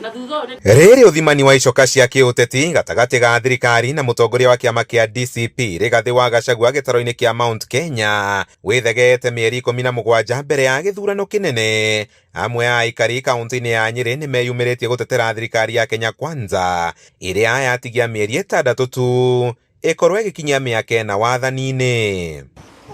Na thutha ũyũ Rĩrĩ ũthimani wa icoka cia kĩũteti gatagatĩ ga thirikari na mũtongoria wa kĩama kĩa DCP Rigathĩ wa Gachagua gĩtaro-inĩ kĩa Mount Kenya wĩthegeete mĩeri 17 mbere ya gĩthurano kĩnene. Amwe a aikari kaunti-inĩ ya Nyĩrĩ nĩ meyumĩrĩtie gũtetera thirikari ya Kenya Kwanza ĩrĩa yatigia mĩeri 6 tu ĩkorwo ĩgĩkinyia mĩaka 4 wathani-inĩ.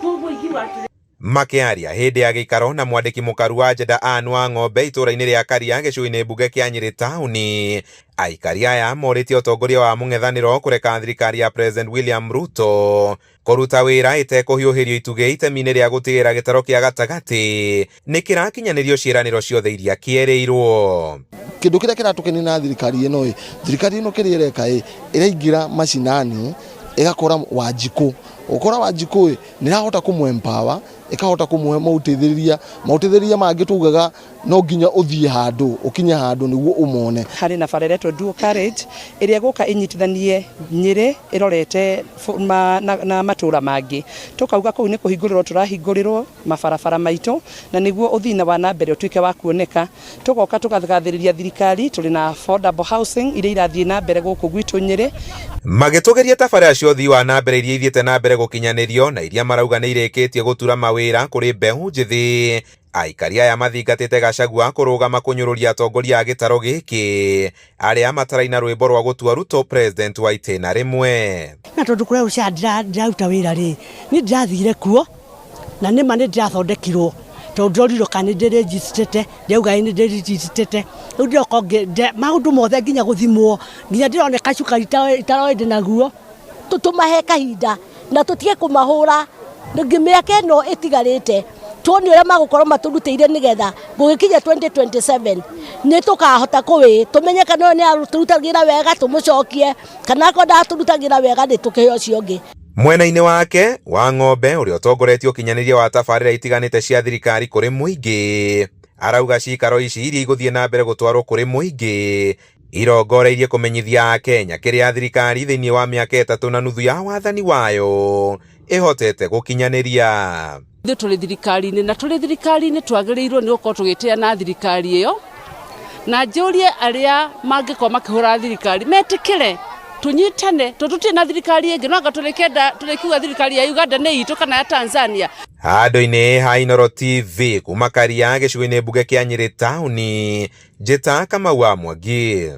Koguo ingiuga atĩrĩ, Makĩaria hĩndĩ ya gĩikaro na mwandĩki mũkaru wa Jenda Ann wa Ng'ombe itũũra-inĩ rĩa Karia gĩcigo-inĩ mbunge kĩa Nyĩrĩ taũni, aikari aya morĩtie ũtongoria wa mũng'ethanĩro kũreka thirikari ya President William Ruto kũruta wĩra ĩtekũhiũhĩrio itugĩ itemi-inĩ rĩa gũtigĩrĩra gĩtaro kĩa gatagatĩ nĩ kĩrakinyanĩrio ciĩranĩro ciothe iria kĩerĩirwo. Kĩndũ kĩrĩa kĩratũkenia na thirikari ĩno ĩ, thirikari ĩno kĩrĩa ĩreka ĩ, ĩraingĩra macinani ĩgakora Wanjikũ, gũkora Wanjikũ ĩ, nĩ ĩrahota kũmũ empower, ĩkahota kũmũhe maũteithĩrĩria, maũteithĩrĩria mangĩ tugaga no nginya ũthiĩ handũ ũkinye handũ nĩguo ũmone. Harĩ na bara ĩretwo dual carriage ĩrĩa ĩgũka ĩnyitithanie Nyĩrĩ ĩrorete na matũra mangĩ. Tũkauga kũu nĩ kũhingũrĩrwo tũrahingũrĩrwo mabarabara maitũ na nĩguo ũthii wa na mbere ũtuĩke wa kuoneka. Tũgoka tũkagathĩrĩria thirikari, tũrĩ na affordable housing iria irathiĩ na mbere gũkũ gwitũ Nyĩrĩ. Magĩtũgĩria tabarĩra cia ũthii wa na mbere iria ithiĩte na mbere gũkinyanĩrio na iria marauga nĩ irĩkĩtie gũtura mawĩra kũrĩ mbeũ njĩthĩ. Aikari aya mathingatĩte Gachagua kũrũgama kũnyũrũria atongoria a gĩtaro gĩkĩ arĩa mataraina rwĩmbo rwa gũtua Ruto president wa itĩna rĩmwe. Na tondũ kũrĩa ũca ndĩraruta wĩra rĩ, niĩ ndĩrathire kuo na nĩma nĩ ndĩrathondekirwo tondũ ndĩrorirwo kana nĩ ndĩrĩnjicitĩte, ndĩrauga ĩ nĩ ndĩrĩnjicitĩte. Rĩu ndĩroka maũndũ mothe nginya gũthimwo, nginya ndĩroneka cukari itaroĩ ndĩ naguo. Tũmahe kahinda na tũtige kũmahũra mĩaka ĩno ĩtigarĩte, tuone ũrĩa magũkorwo matũrutĩire nĩgetha gũgĩkinya 2027 nĩ tũkahota kũwĩ tũmenye kana ũyũ nĩ arutagĩra wega tũmũcokie, kana akorwo ndatũrutagĩra wega nĩ tũkĩhe ũcio ũngĩ. Mwena-inĩ wake wa Ng'ombe ũrĩa ũtongoretie ũkinyanĩria wa tabarĩra itiganĩte cia thirikari kũrĩ mũingĩ arauga cikaro ici iria igũthiĩ na mbere gũtwarwo kũrĩ mũingĩ irongoreirie kũmenyithia Akenya kĩrĩa thirikari thĩinĩ wa mĩaka 3.5 ya wathani wayo ĩhotete gũkinyanĩria. Ithuĩ tũrĩ thirikari-inĩ na tũrĩ thirikari-inĩ twagĩrĩirwo nĩ gũkorwo tũgĩtĩa na thirikari ĩyo, na njũrie arĩa mangĩkorwo makĩhũra thirikari metĩkĩre tũnyitane tondũ tũtirĩ na thirikari ĩngĩ, no anga tũrĩkiuga thirikari ya Uganda nĩ itũ kana ya Tanzania. Handũ-inĩ ha Inooro TV kuma Karia gĩcigo-inĩ mbunge kĩa Nyĩrĩ taũni, Njĩta Kamau wa Mwangi.